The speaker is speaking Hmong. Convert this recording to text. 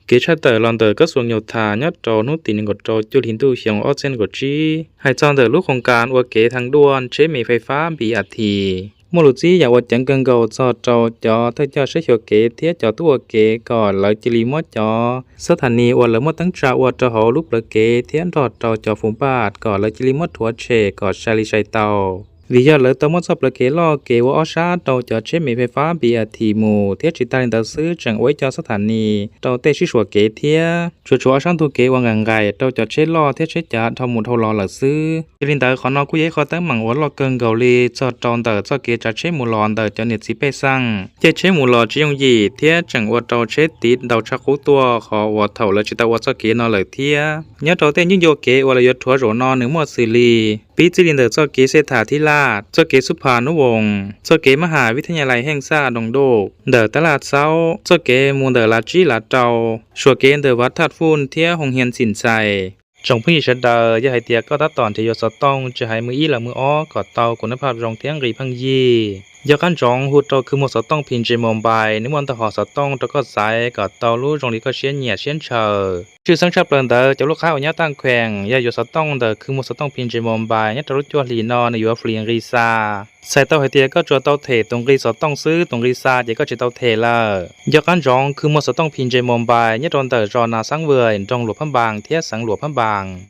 Kev tshaj tawm los ntawm kab xuas nyum thas nyob rau hnub tim nees nkaum rau cuaj hli ntuj xyoo ob txhiab nees nkaum tsib hais txog ntawm lub khoos kas ua kev thaj duaj tsheb me fais fab B R T, muaj lus txib yam uas ceev kawg nkaus txog rau cov thawj coj saib xyuas kev thiab cov tub ua kev kom lawv cia li muab cov xab thas nis uas lawv muaj teeb tsa ua rau hauv lub plawv kev thiab nrog rau cov fus npaj kom lawv cia li muab rhuav tshem kom sai li sai tau. Vim yog lawv tau muab txoj plawv kev loj kev ua ob sab rau cov tsheb me fais fab B R T mus thiab tsis tas li ntawd xwb tseem ua ib co xab thas nis rau tej sib suam kev thiab tsuas tshuav ob sab ntug kev uas nqaim nqaim rau cov tsheb loj thiab tsheb cav dhau mus dhau los lawm xwb. Yog li ntawd qhov no kuj yog ib qho teeb meem uas loj kawg nkaus li txog rau ntawm txoj kev tsav tsheb mus los ntawm cov niam txiv pej xeem. Caij tsheb mus los tsis yooj yim thiab tseem ua rau tsheb tiv ntau tshaj qub tuaj qhov uas thaum lawv tsis tau ua txoj kev no lawm thiab. Nyob rau tej ncuj ncua kev uas lawv yuav rhuav zaum no nws muaj xws li: pib txij li ntawm txoj kev xej thas thib laj, txoj kev xub phas nub voos, txoj kev mab has vib thab nyas lais heej xaj doos duj ntawm tab laj xaub, txoj kev mus ntawm lav tsib lav rau, suam kev ntawm vav thaj fuj thiab hoo hias ntxim ntxais. Tsoom phooj ywg sawv daws, yog hais tias koj tab tom nrhiav yuav xov tooj tsis hais mws ib los mws ob kom tau kuv nab phaj zoo thiab nqi pheej yig, yog qab ntsoov hu rau khw muag xov tooj P J Mobile, nws muaj ntau hom xov tooj rau koj xaiv kom tau lub zoo li koj siab nyiam siab ntshaw. Tshwj xeeb tshaj plaws ntawd cov lub qhab uas nyob taj kheem yog yuav xov tooj ntawm khw muag xov tooj P J Mobile nyob rau lub cuaj hlis no nws yuav free nqi xa. Txhais tau hais tias koj tsuas tau them tus nqi xov tooj xwb, tus nqi xa ces koj tsis tau them lawm. Yog qab ntsoov khw muag xov tooj P J Mobile nyob rau ntawm zos Nas Xaab Vwm, nroog Luam Phab Npas thiab xeev Luam Phab Npas.